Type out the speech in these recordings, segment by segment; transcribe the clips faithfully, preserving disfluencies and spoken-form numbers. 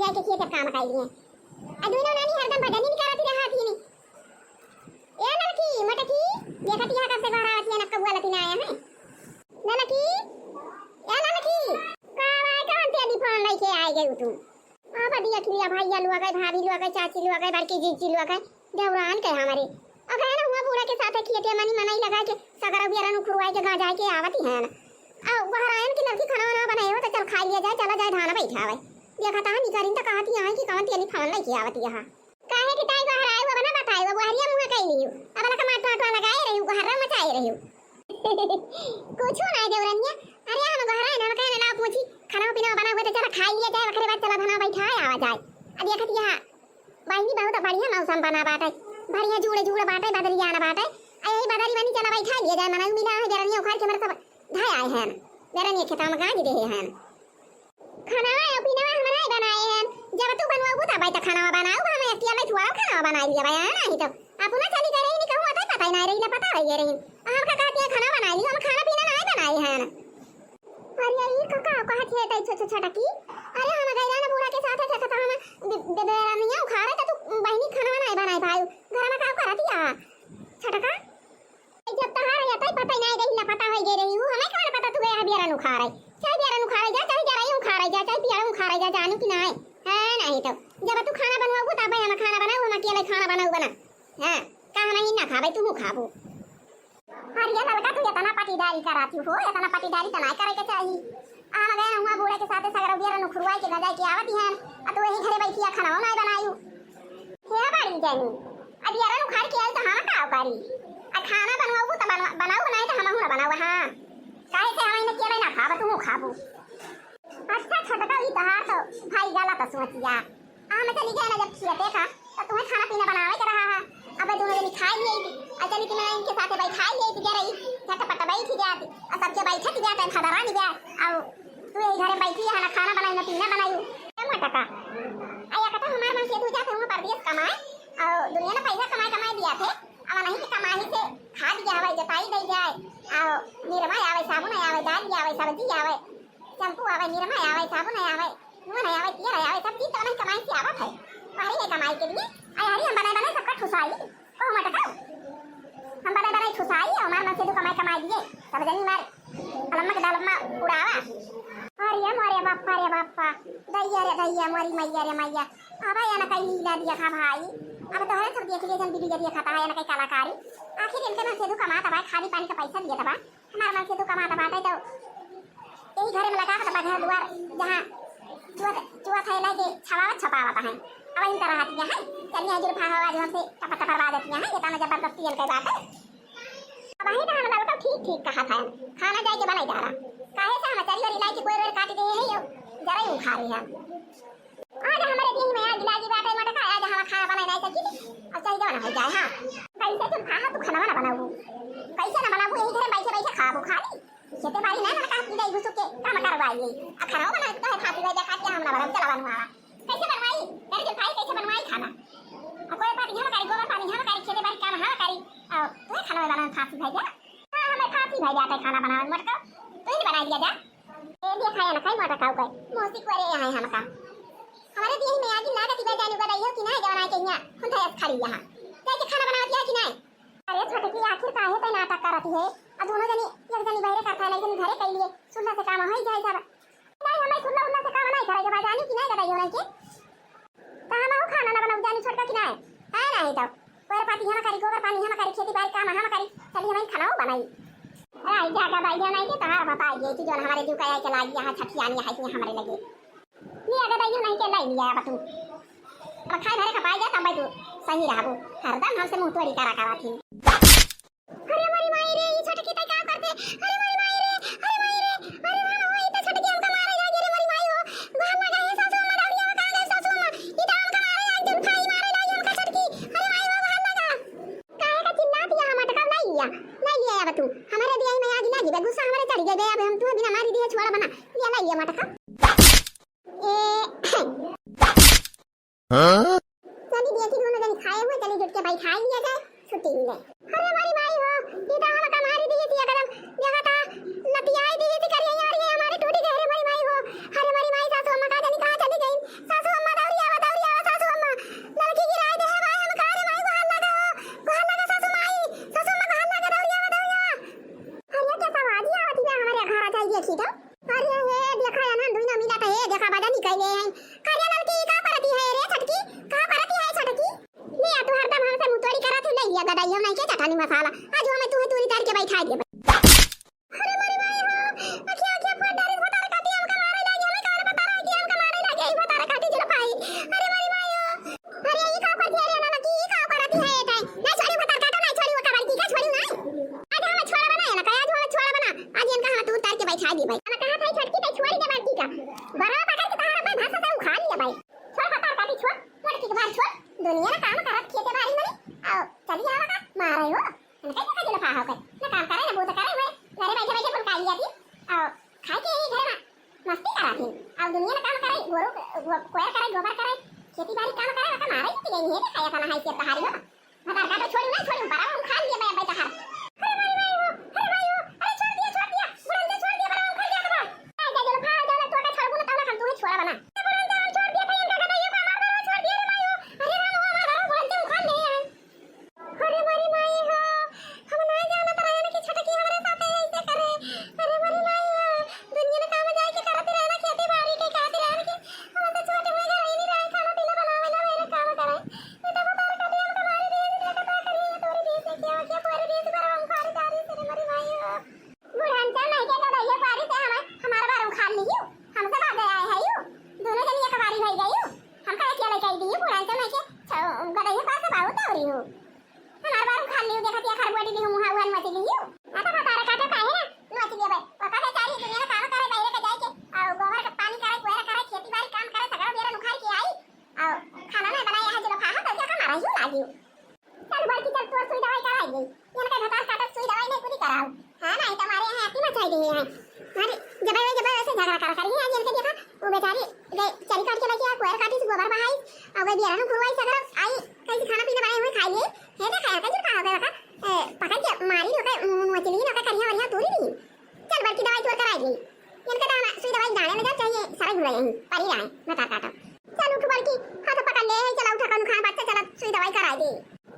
जाए के खेत काम कर लिए। आ दोनों नानी हरदम भजनी निकालती रहा थी नी। ए ललकी, मोटकी, देखत यहाँ कब से गोहरावत है, नक्का बुआ लतिन आया है। ललकी, ए ललकी, का भाई, कौन तेरी फोन लेके आ गई तू? अब दिया खिलिया भैया लोग है, भाभी लोग है, चाची लोग है, बड़की जीजी लोग है, देवरान के हमारे। अब है ना हुआ बूढ़ा के साथ खेते मनी मनई लगा के सगरा बियरन उखुरवाई के गाँजाए के आवती है ना। अब बाहर आयन की लड़की खाना वाना बनाए हो तो चल खाई लिया जाए, चला जाए धान बैठावे। देखा था निकरिन तो कहती है कि कौन तेरी फोन लेके आवती है। काहे कि ताई गोहराए हुआ बना बताए हुआ गोहरिया मुँह कई लियो। अब लका माटवा आटवा लगाए रही, गोहरा मचाए रही। कुछ ना देवरनिया। अरे हम गोहराए ना कहे ना पूछी। खाना पीना बना हुआ तो चला खाई लिया जाए, ओकरे बाद चला धना बैठा आवा जाए। अब देखत यहाँ बहिनी बहुत बढ़िया मौसम बना बाटे, बढ़िया जूड़ जूड़ बाटे, बदरी आना बाटे। आ यही बदरी बनी चला बैठा लिया जाए, मना मिला है देवरनिया उखाड़ के हमारे सब धाए आए हैं, देवरनिया खेता में गाँज दे हैं। खाना और पीना हम नहीं बनाए हैं। जब तू बनवाबू तब तो खाना बनाऊ, हम अकेले थोड़ा खाना बनाई लिया भाई, है नहीं तो अपना चली गए रही, नहीं कहूँ अतः पता ही नहीं रही, ना पता हो गए रही। हम का कहती है खाना बनाई लियो, हम खाना पीना नहीं बनाए हैं। अरे ये का का कहा थे ताई छो छो छटकी। अरे हम गए ना बूढ़ा के साथ है तो हम दे दे रनिया उखाड़े तो तू बहिनी खाना नहीं बनाए भाई। घर में का करती है छटका? जब तहार या तई पता ही नहीं रही, लापता होई गई रही, ऊ हमें कौन पता तू गया बियरन उखाड़े? चाहे बियरन उखाड़े जा, चाहे जरई उखाड़े जा, चाहे पियरन उखाड़े जा, जानू कि नहीं? हाँ, नहीं तो। जब तू खाना बनवाबू, तब हम खाना बनाऊ, हम अकेले खाना बनाऊ बना। हाँ, का हम ही ना खाबे, तू खाबू। अरे ये ललका, तू इतना पटीदारी कराती हो, इतना पटीदारी तो नहीं करे के चाहिए। हम गए हुआ बूढ़े के साथे सगरो बियरन उखुरवाई के गजाई के आवत ही हैं, आ तू यही घरे बैठी आ खाना नहीं बनायू। हे बड़ी जानी, अब यारन उखाड़ के आई तो हम का करी? आ खाना बनवाऊ तो बनवा-, बनाऊ नहीं तो हमहू ना बनाऊ, हाँ। काहे से हम इन्हें केले ना खाब, तू खाबू। अच्छा छोटका, ई तहार तो भाई गलत सोचिया। हम चली गए ना जब खियाते था, तो तुम्हें खाना पीना बनावे के रहा है। अब दोनों जनी खाई ले, आ चली तुम्हें इनके साथे बैठाई ले, जरा ई झटपट बैठ जाती, आ सबके बैठत जाते, खदरा नहीं जाए, और तू यही घरे बैठी है ना, खाना बनाई ना पीना बनाई। ए मोटका, आ या कटा हमार मन से तू जाते हुआ परदेस कमाए, और दुनिया ना पैसा कमाए कमाए दिया थे, अब नहीं के कमाई से खाद आवे, जोताई दे जाए, और निरमा आवे, साबुन आवे, दाल आवे, सब्जी आवे, शैम्पू आवे, निरमा आवे, साबुन आवे, नून आवे, तेल आवे, सब चीज तो नहीं कमाई से आवत है। बाहरी है कमाई के लिए, आ यारी हम बनाए बनाए सबका ठुसाई, कहो मोटका। हम बनाए बनाए ठुसाई, हमार मन से तू कमाई कमाई दिए, सब जनी मार अलम्मा के डालम्मा उड़ावा। अरे मोरे बापा रे बापा, दैया रे दैया, मोरी मैया रे मैया। अब या ना कहीं लीला दिया था भाई, अब तोहरे सब देख लिए जन वीडियो दिया खाता है ना कहीं कलाकारी। आखिर इनके मन से तू कमात भाई, खाली पानी का पैसा दिया था भाई। हमार मन से तू कमात बाटे तो यही घरे में लगा था घर दुआर, जहाँ चुआ चुआ था लागे छवावत छपावत है। अब इन तरह हतिया है, चलिए जुल्फा हवा जो हमसे टपर टपर बाजतिया है, ये ताना जबरदस्ती इनके बाटे। अब वही तो हम लड़का ठीक ठीक कहा था, खाना जाए के बनाई जा रहा। काहे से हम चरी वरी लाई के कोई रोड काट दे है, यो जरा ही उखा रही है। आज हमरे दिन में आग लागी बाटे मोटका, आज हम खाना बनाए नहीं सकी, अब चल जाओ ना हो जाए। हाँ, कैसे तुम खाना, तू खाना ना बनाऊ, कैसे ना बनाऊ, यही घर बैठे बैठे खाबू खाली। खेते बाड़ी ना ना कहा की जाई घुसुक के काम करवाई, आ खाना बनाए तो है फांसी भाई देखा के हम ना बनाऊ, चला बनवा। कैसे बनवाई? घर के भाई कैसे बनवाई खाना? आ कोई पानी हम करी, गोबर पानी हम करी, खेते बाड़ी काम हम करी, आ तू खाना बनाए फांसी भाई जा। हाँ, हमें फांसी भाई जाते खाना बनावे मोटका, तू ही बनाई दिया जा। ए, देखा या ना खाई मोटा काऊ का, मौसी कुआरे यहाँ है हमका। हमारे दिए में आगी लागत बा, जानी बा, रही हो कि ना, जवाना के यहाँ, हम था खड़ी यहाँ। जाके खाना बनावत है कि नहीं? अरे छोटकी, आखिर काहे पे नाटक करत है? अब दोनों जनी, एक जनी बहरे करता है, एक जनी घरे कर लिए, सुनला से काम हो ही जाए सब। नहीं, हमें सुनला उनला से काम नहीं करे के बा, जानी कि नहीं, बताइयो नहीं के। तो हम खाना ना बनाऊ, जानी छोटका कि नहीं? है नहीं तो। पर पाती हम करी, गोबर पानी हम करी, खेती बाड़ी काम हम करी, चली हम खाना बनाई। राई जागा दाई नहीं के तहार बताई ये कि जोन हमारे जीव का आए के लागी यहाँ छठियानी है कि हमारे लगे। ये अगर दाई नहीं के लाई लिया अब तू। अब खाए भरे खपाई जा तब तू सही रहबू। हरदम हमसे मुंह तोड़ी करा करा थी। अरे मोरी माई रे, ये छटकी तै का करते? अरे मोरी माई रे, अरे माई रे, अरे माई, ये तो छटकी हमका मारे जाएगी रे मोरी माई हो। बाहर ना गए सासू अम्मा, दादी अम्मा, कहाँ गए सासू अम्मा? ये तो हमका मारे लाग, जन भाई मारे लाग, हमका छटकी। अरे माई हो, बाहर ना जा। काहे का चिल्लात या हम अटकाव लाई लिया, लाई लिया अब तू। हमारे दियाई में आग लागी बे, गुस्सा हमारे चढ़ गए बे, अब हम तुम्हें बिना मारी दिए छुआड़ा बना। ये लाई लिया मटका। ए, हाँ? चली देखी दोनों जनी खाए हुए, चली जुट के बैठाई लिया जाए, छुट्टी मिले। अरे हमारी माई हो, ये तो हमका मारी दिए थी एकदम, देखा था, लतियाई दिए थी करिए यार, ये हमारे टूटी गए रे हमारी माई हो। अरे हमारी माई, सासू अम्मा का जानी कहाँ चली गई, सासू अम्मा ले आई। का रे ललकी, का परती है रे छटकी? का परती है छटकी? ले आ, तू हरदम हमसे मुतोड़ी करत है, ले लिया गदई, हम नहीं के चटनी मसाला। आज हमें तू ही तूरी तार के बैठा दे। अरे मोरी माई हो, अखिया, अखिया फट डाली, भतार काटी हमका मारे लागी, हमें कौन बता रहा है कि हमका मारे लागी, ई भतार काटी जुल्फाई। अरे मोरी माई हो, अरे ई का परती है रे ललकी, ई का परती है ए टाइम? नहीं छोड़ी भतार काटा, नहीं छोड़ी वो कबाड़ की का छोड़ी नहीं। आज हमें छोड़ा बना, ये ना कहे, आज हमें छोड़ा बना, आज इनका हाथ उतार के बैठा दी भाई। ना कहा था छटकी, तै छोड़ी दे बड़की का। बड़ा पकड़ के तोहरा अपने भाषा से उखाड़ लिया भाई। छोड़ भतार काटी, छोड़, लड़की के बाहर छोड़। दुनिया ना काम करत खेते बारी में, आओ, चली आवा का, मारे हो। हम कैसे खा दिला फाहा होकर? ना काम करे, ना बूता करे, मैं घरे बैठे बैठे कुल काली जाती। आओ, खाए के यही घर में मस्ती करा थी। आओ, दुनिया ना काम करे, गोरू, गो-, कोयर करे, गोबर करे, खेती बाड़ी काम करे, ओका मारे ही नहीं है, खाया खाना है, सिर्फ हारी हो। भतार काटो, छोड़ी ना, छोड़ी, बड़ा हम खा लिए, मैं, मैं तहार। अरे भाई, भाई हो, अरे भाई हो, अरे छोड़ दिया, छोड़ दिया, बुढ़न से छोड़ दिया, बड़ा हम खा गया तो। ए, जा, जा, खा, जा, तो का छोड़बू ना, तब ना हम तुम्हें छोड़ा बना। ए, बुढ़न से हम छोड़ दिया, भाई, इनका का ये हमार बड़ा छोड़ दिया रे भाई हो। अरे राम हो, हमार बड़ा बुढ़न से हम खा ले हैं। अरे मोरी माई हो, हम ना जानत रहन कि छटकी हमरे साथे ऐसे करे। अरे मोरी माई हो, दुनिया में काम जाए के करत रहना, खेती बाड़ी के करत रहन कि हम तो छोटे में घर ही नहीं रहे, खाना पीना बनावे ना, मेरे काम करे। ये तो बता रहे, कभी हम तुम्हारे लिए भी देखा था, करिए, ये तोरी बीस से क्या हो गया, पूरे बीस बार हम खाली जा रही, तेरे मोरी माई हो। बुढ़न से नहीं के तो ये पारी से हमें, हमारा बार उखाड़ ली यू, हमसे भागे आए हैं यू, दोनों जन ये कबारी भाई गई यू, हम कहे क्या लेके आई दी यू, बुढ़न से नहीं के, छ-, गदई पास से बहुत दौरी हो। हमार बार उखाड़ लियो, देखत या खरबुआ टिली हो, मुहा उहन मची लियो। आ तो भतार काटो काहे ना, नोच लियो बे। ओका बेचारी दुनिया में काम करे, बाहरे के जाए के, और गोबर के पानी करे, कुएरा करे, खेती बाड़ी काम करे, सगरो बेरा उखाड़ के आई, और खाना ना बनाए, यहाँ जुल्फा हो, तो क्या कमारा ही लागियो। चल बड़की, चल तोर सुई दवाई कराई गई। इनके भतार काटो सुई दवाई नहीं पूरी कराओ। हाँ, नहीं तो हमारे यहाँ आती मचाई दी है। अरे, जब वे, जब ऐसे झगड़ा करा करी है, आज इनके देखा, वो बेचारी गई चरी काट के लेके आ, कुएर काटी से गोबर बहाई, और वे बियारा नु खुरवाई सगरो, आई, कैसे खाना पीना बनाए हुए खाई लिए, हे देखा यार, कैसे कहा होगा बता, ए, पकड़ के मारी लोग, मुँह चली ना, करिया वरिया तोरी दी। चल बड़की दवाई तोर कराई दी। इनके तो हम सुई दवाई जाने में जा चाहिए, सारा घुरा यहीं, परी रहे, बता काटा। चल उठ बड़की, हाथ पकड़ ले, चला उठा कौन खाए बच्चा, चला सुई दवाई कराई दी।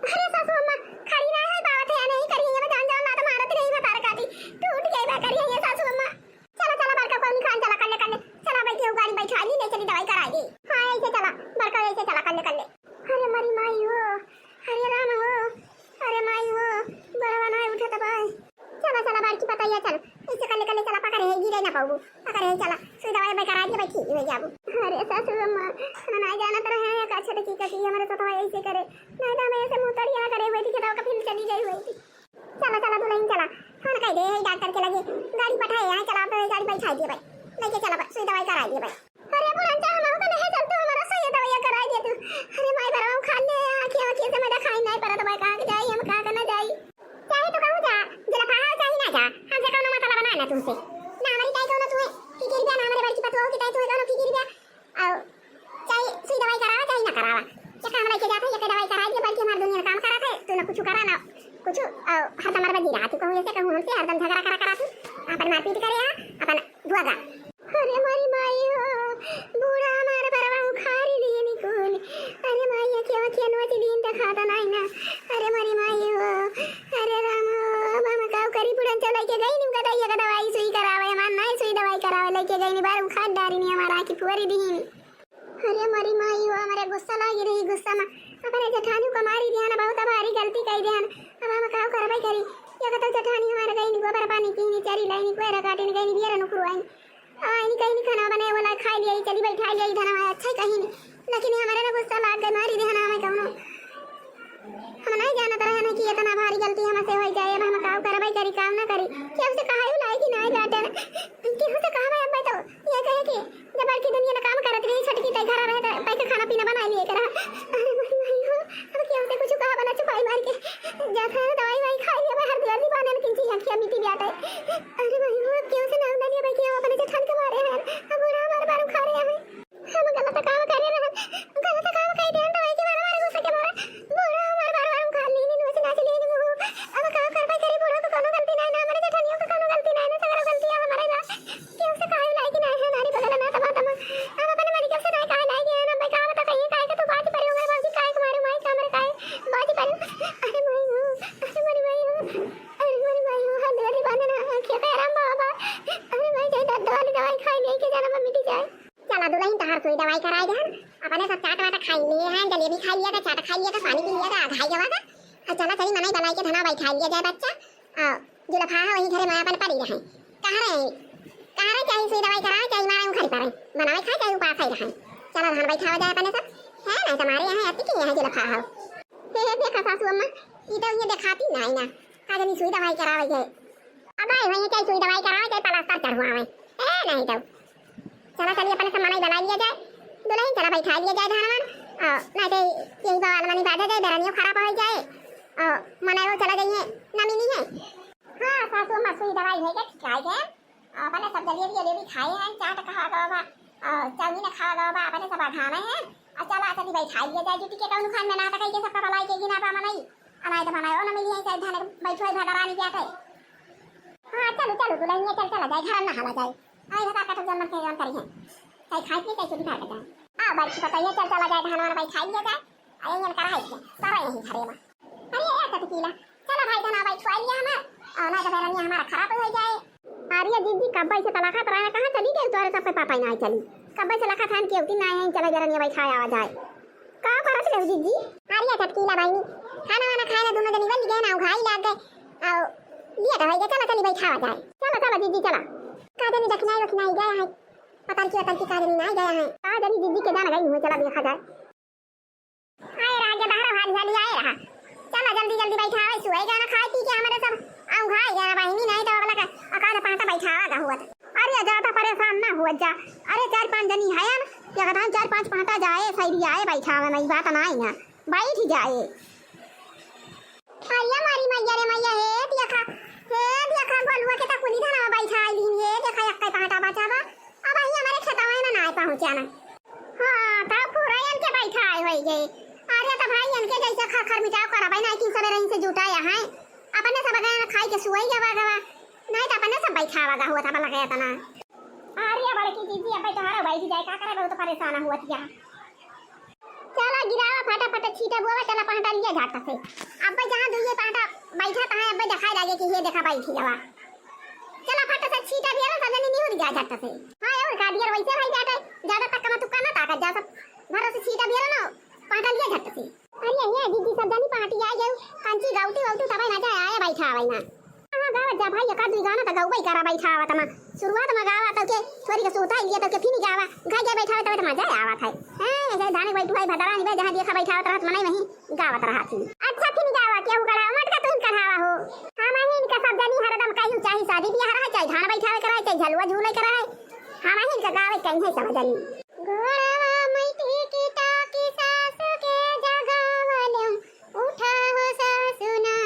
अरे सासू अम्मा, खड़ी ना है, बावत है, नहीं करी, ये जान जान ना तो मारत रही, बता काटी, टूट गई बा करी, ये सासू अम्मा। चला, चला, बड़का कौन खान, चला, कर ले, कर ले। चला, बैठी हो, गाड़ी बैठा ली, ले चली, दवाई करा दी। हाँ, ऐसे चला, बड़का, ऐसे चला, कर ले, कर ले। अरे मरी माई हो, अरे राम हो, अरे माई हो, बड़वा ना उठत बा। चला, चला, बड़की पतैया, चल। ऐसे कर ले, कर ले, चला, पकड़े है, गिरे ना पाऊ। पकड़े है, चला। सुई दवाई मैं करा दी, बैठी, ये जाबू। अरे सासू अम्मा, हम ना जानत रहे हैं, का छटकी का की हमारे साथ ऐसे करे। नहीं तो हम ऐसे मुँह तोड़िया करे हुए थी, खेतवा का फिर चली गई हुई थी। चला, चला दुलहिन चला, फोन कइ दे है डॉक्टर के लगे, गाड़ी पठाए हैं, चला पे गाड़ी बैठा दिए भाई, लेके चला भाई, सुई दवाई करा दिए भाई। अरे बुढ़न चा, हम तो नहीं चलते, हमारा सुई दवाई करा दे तू। अरे माई बरवा, हम खान ले आँखी आँखी से मेरा खाई नहीं पड़ा, तो भाई कहाँ के जाई, हम कहाँ के ना जाई। चाहे तो कहूँ जा, जला पहाड़ चाहे ना जा, हमसे कौनो मतलब ना ना तुमसे, ना हमारी ताई कौनो तुम्हें फिकिर बा, ना हमारे बड़की पतोह की ताई तुम्हें कौनो फिकिर बा। और चाहे सुई दवाई करावा, चाहे ना करावा, ये काम लेके जाते, ये दवाई करा दिए, बल्कि हमारे दुनिया में काम करा थे, तू ना कुछ करा ना कुछ, और हरदम हमारे बजी रहा, तू कहूँ ऐसे कहूँ हमसे, हरदम झगड़ा करा करा तू, अपन मारपीट करे यहाँ, अपन भुआगा। अरे मारी माई हो, बूढ़ा हमारे बरवा उखारी लिए निकुल। अरे माई, ये क्यों, क्यों नोच दिन दिखाता नहीं ना। अरे मारी माई हो, अरे राम हो, अब हम काऊ करी, बुढ़न चलाई के गई नी, गदई का दवाई सुई करावे, हमार नहीं सुई दवाई करावे, लेके गई नी, बार उखाड़ डारी नी, हमारा आँखी फुअरी दीनी। अरे मोरी माई हो, हमरे गुस्सा लागी रही, गुस्सा में अपने जेठानी को मारी दिया ना, बहुत भारी गलती कही दिया ना। अब हम का करबे करी? या कतौ जेठानी हमारे गई नी, गोबर पानी की नी, चरी लाई नी, कोयरा काटी नी, गई नी, बियर नुकरवाई। आ, इनी कहीं नी खाना बने वाला, खाई लिया, चली बैठा लिया, इधर हमारे अच्छा ही कहीं नी। लेकिन ये हमारे ना गुस्सा लाग गए, मारी दिया ना हमें कौनो। हम नहीं जानत रहे ना कि इतना भारी गलती हमसे हो जाए। अब हम काऊ करबे करी, काम ना करी। केहू से कहाई लायक ही नहीं बाटे ना। केहू से कहबे अब तो ये कहे कि जब बड़की दुनिया ना काम करत रही, छोटकी तय घर रहे तो पैसा खाना पीना बना लिए करा। अरे मोरी माई हो, अब केहू से कुछ कहा बना छुपाई मार के। जा था दवाई वाई खाई लिया, बाहर दुआर दीवाने में किंची आँखिया मीठी बाटे। अरे माई हो, अब केहू से नाम ना लिया भाई कि हम अपने जेठान के मारे हैं। अब बूढ़ा हमारे बारू खा रहे हैं। हम गलत काम करे रहन, गलत काम कई देहन, दवाई के मारे मारे गुस्सा के मारे। बूढ़ा हमार बार बार उखाड़ ली, नींद में से नाच ली, नींद में। अब का करबे करी, बूढ़ा को कोनो गलती नहीं ना, हमारे जेठनियों को कोनो गलती नहीं ना, सगरो गलती है हमारे ना। केहू से काहे लायक नहीं है, नारी बगल ना तमा तमा। हम अपने मलिक से नहीं काहे लायक है ना, भाई का बता कहिए काहे के तू बाजी पड़ी, हमारे बाजी काहे के मारे, माई का हमारे काहे बाजी पड़ी। अरे माई हो, अरे मोरी माई हो, अरे मोरी माई हो, हल्दी वाली बांधना, आँखें पे आराम बाबा। अरे माई, जाए दर्द वाली दवाई खाई, लेके जाना, मिट जाए। चला दुलहिन, तहार सुई दवाई कराए देहन, अपने सब चाट वाट खाई लिए हैं, जलेबी खाई लिया था, चाट खाई लिया था, पानी पी लिया था, अघाई गवा था। और चला चली मनई बनाई के धनवा बैठाई लिया जाए बच्चा। और जुलफा है वही घरे में अपन पड़ी रहे। कहाँ रहे? कहाँ रहे? चाहे सुई दवाई कराए, चाहे मारे घर पर रहे, बनावे खाए, चाहे उपास ही रहे। चला धान बैठावा जाए अपने सब, है ना? तुम्हारे यहाँ अति के यहाँ जुलफा है। हे, हे, देखा सासू अम्मा, ई तो ये देखाती नहीं ना। का जानी सुई दवाई करावे जाए। अब आए हुए चाहे सुई दवाई करावे, चाहे प्लास्टर चढ़वावे। ए, नहीं तो। चला चलिए, अपने सब मनई बनाई लिया जाए। दुलहिन चला बैठा लिया जाए धान वान। और नहीं तो यही बवाल मनी बाजा जाए, बेरनियो खराब हो जाए। और मनई वो चला जाइए, ना मिली है। हाँ, सासू अम्मा सुई दवाई है क्या? ठीक है क्या? अपने सब जलेबी, जलेबी खाए हैं, चाट खावा गवा बा, और चाउमीन खावा गवा बा, अपने सब अघावे हैं। और चला, चली बैठाई लिया जाए जुटी के कौन खान में ना तकाई के सबका बलाई के गिना बा मनई। अनाई तो मनई, ओ न मिली है, चाहे धान बैठो है भदरानी जाते। हाँ, चलो, चलो, दुलहिनिया, चल, चला जाए, घर में नहाला जाए। आई बता, कटो जन्म के जन्म करी है। चाहे खाए पिए, चाहे चुली भाग जाए। आ, बैठ के बताइए, चल, चला जाए, धान वान बैठाई लिया जाए। आई यन करा है, सारा यही घरे में। अरे, ए, चटकीला, चला भाई, धना बैठवाई लिया हमार, और ना तो बेरनिया हमारा खराब हो जाए। अरे जिज्जी, कब्बे से तलाखा तराए, कहाँ चली गई? तोरे सब पे पता ही ना चली। कब्बे से लखा थान के उती ना है, चला बेरनिया बैठाए आवा जाए। का करत रहो जिज्जी? अरे चटकीला बहिनी, खाना वाना खाए ना, दोनों जनी बन गए ना, उघाई लाग गए। आओ, लिया तो भाई, चला चली बैठावा जाए। चला, चला जिज्जी, चला। का जनी दखनाई वखनाई गए हैं, पतल की वतल की का जनी ना गए हैं। का जनी जिज्जी के जान गई हुए, चला देखा जाए। आए रहा, जब हरा भारी भारी आए रहा। चला जल्दी जल्दी बैठा, आवे सुए जाना, खाए पी के हमारे सब औंघाए जाना बहिनी, नहीं तो वाला का अकाल पहाटा बैठावा गा हुआ था। अरे ज्यादा परेशान ना हुआ जा। अरे चार पांच जनी है ना, क्या कहता है, चार पांच पहाटा जाए, सही आए बैठावे में, ई बात ना आई ना, बैठ जाए। अरे मारी मैया रे मैया, हे देखा, हे देखा, गोलुआ के तो कुली धनवा बैठा आई लीन, हे देखा, एक्के पहाटा बचावा। अब अही हमारे खेतवा में ना पहुँचाना। हाँ, तब पूरा इनके बैठा आए होई गए। अरे तो भाई, इनके जैसे खर खर मिटाव करबै ना, कि सबेरे इनसे जुटाया है। अपने सब गए खाई के सुई गवा गवा। नहीं तो अपने सब बैठावा गा हुआ था, भला गया था ना। अरे बड़की दीदी, अब तोहरा बैठ जाए, का करे, बहुत परेशान हुआ थिया। चला गिरावा फटाफट छीटा बोवा, चला पहाटा लिया झाट से। अब जहाँ दुइये पहाटा बैठा तहाँ अब देखाए लागे कि ये देखा बैठी गवा। चला फट से छीटा भी सब जनी निहुर जा झट से। हाँ, और का दियर वैसे भाई जाटे, ज्यादा तक कमा तुक्का ना ताकत जा, सब भरोसे छीटा भी ना, पहाटा लिया झट से। अरे ये दीदी सब जनी पहाटी आ गए, कंची गाउटी वाउटी तबै ना जाए, आया बैठा आवे ना। हाँ, गावत जा भाई, एक आध दुई गाना तो गौबे करा बैठा आवत मा। शुरुआत में गावा तो के थोड़ी के सुता लिया तो के फिर गावा, घर जा बैठा तब तो मजा आवत है। हैं, ऐसे धान बैठू है भदरा नहीं बे, जहाँ देखा बैठा आवत रहत मनई वहीं गावत रहा थी। अच्छा फिर गावा, केहू गड़ा मटका तुम कढ़ावा हो। हम ही इनका सब जनी हरदम कहीं चाहे शादी ब्याह रहे, चाहे धान बैठावे कराए, चाहे झलुआ झूले कराए, हम ही इनका गावे कहीं है सब जनी। घोड़वा मैठी की टाकी सासू के जगावलम, उठा हो सासू ना,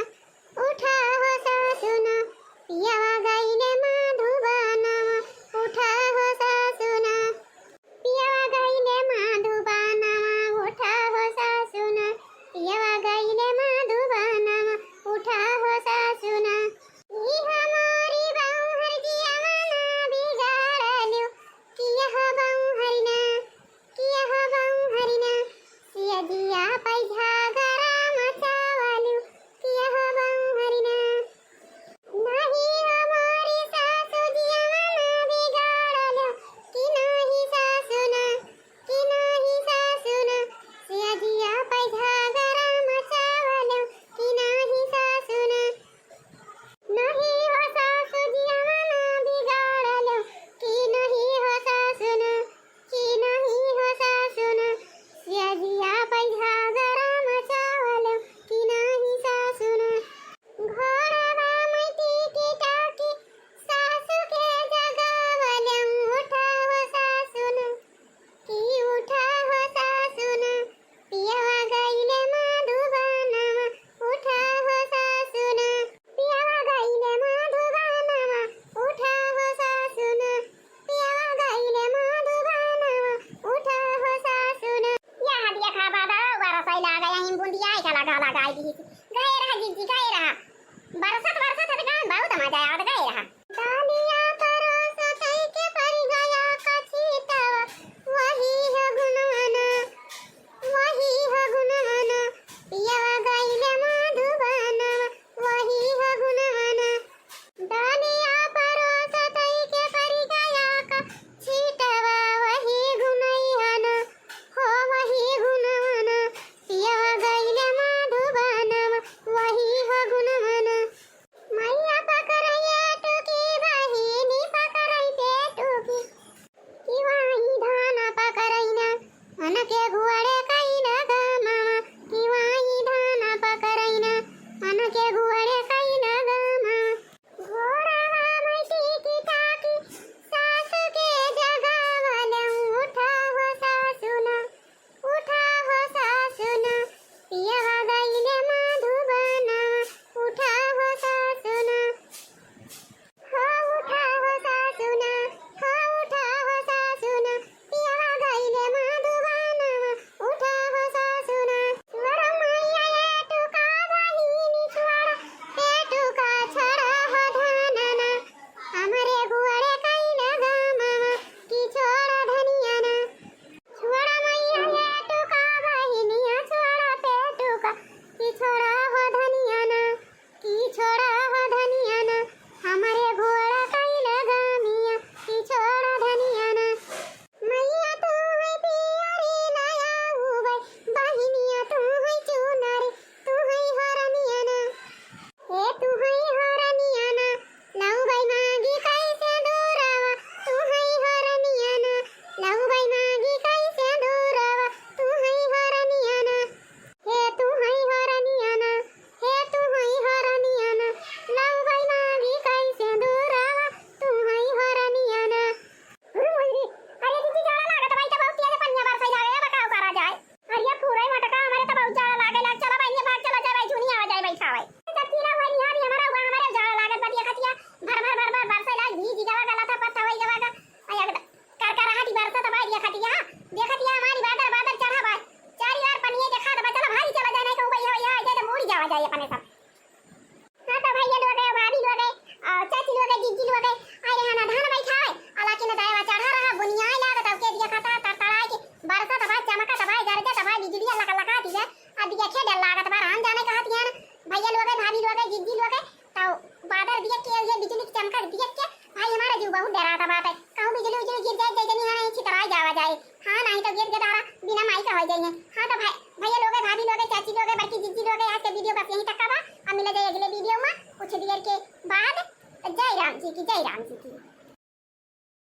उठा हो सासु ना, पियवा गइले मधुबनवा, उठा हो सासु ना, पियवा गइले मधुबनवा, उठा हो सासु ना, पियवा गइले मधुबनवा, उठा हो सासु ना। ई हमारी बौहर जियवा ना बिगाड़लू, किया हो बौहर ना, किया हो बौहर ना, सिया जिया पै झगड़ा मचावलू, किया हो बौहर ना। नाही हमारी सासु जिया ना बिगाड़लू, कि नाही सासु ना, कि नाही सासु ना, सिया जिया पै झगड़ा मचावलू, कि नाही सासु ना। नाही हो सासु जिया ना बिगाड़लू, कि नाही हो सासु ना, कि नाही हो सासु ना, सिया जिया पै झगड़ा मचावलू, कि नाही सासु ना। घोड़वा मैठी की टाकी सासु के जगावलू, उठा हो सासु ना, कि उठा हो सासु ना, पियवा गइले मधुबनवा, उठा हो सासु ना, पियवा गइले मधुबनवा, उठा हो सासु ना, पियवा गइले मधुबनवा, उठा हो सासु ना। यह देखा बाबा, बरसै लागे, यहीं बूंदिया ऐसा लगा लगा दी। गए रहा जिज्जी, गए रहा। बरसत बरसत हट गए, बहुत मजा आवत गए रहा। डालिया परोस तई के परि गया कछितवा, वही हो गुनवना, वही हो गुनवना, पियवा गइले मधुबनवा, वही हो गुनवना। डालिया परोस तई के परि गया कछितवा, वही या देखत या हमारी बादर बादर चढ़ा बा, चारी ओर पनिये देखात बा, चला भागी चला जाए, नहीं कहूँ भैया भैया आ जाए तो बूड़ी जावा जाए अपने सब। हाँ तो भैया लोग है, भाभी लोग है, और चाची लोग है, जीजी लोग है, आए रहे ना धान बैठा है, अला के न दायवा चढ़ा रहा, बुनियाए लागत, अब के दिया खाता तड़तड़ाए के बरसत भाई, चमकत भाई, गरजत भाई, बिजलिया लका लका दिया, अब दिया खे डर लागत बा, राम जाने कहत यान। भैया लोग है, भाभी लोग है, जीजी लोग है, तो बादर दिया के ये बिजली के चमकत दिया के भाई हमारा जीव बहुत डराता बात है, कहूँ बिजली उजली गिर जाए, जैसे नहीं है, छितराई जावा जाए। हाँ, नहीं तो गिर के दारा बिना माई का हो जाइए। हाँ तो भाई, भैया लोग है, भाभी लोग है, चाची लोग है, बड़की जीजी लोग है, आज के वीडियो बस यहीं तक का बा। अब मिला जाए अगले वीडियो में कुछ देर के बाद। जय राम जी की, जय राम जी की।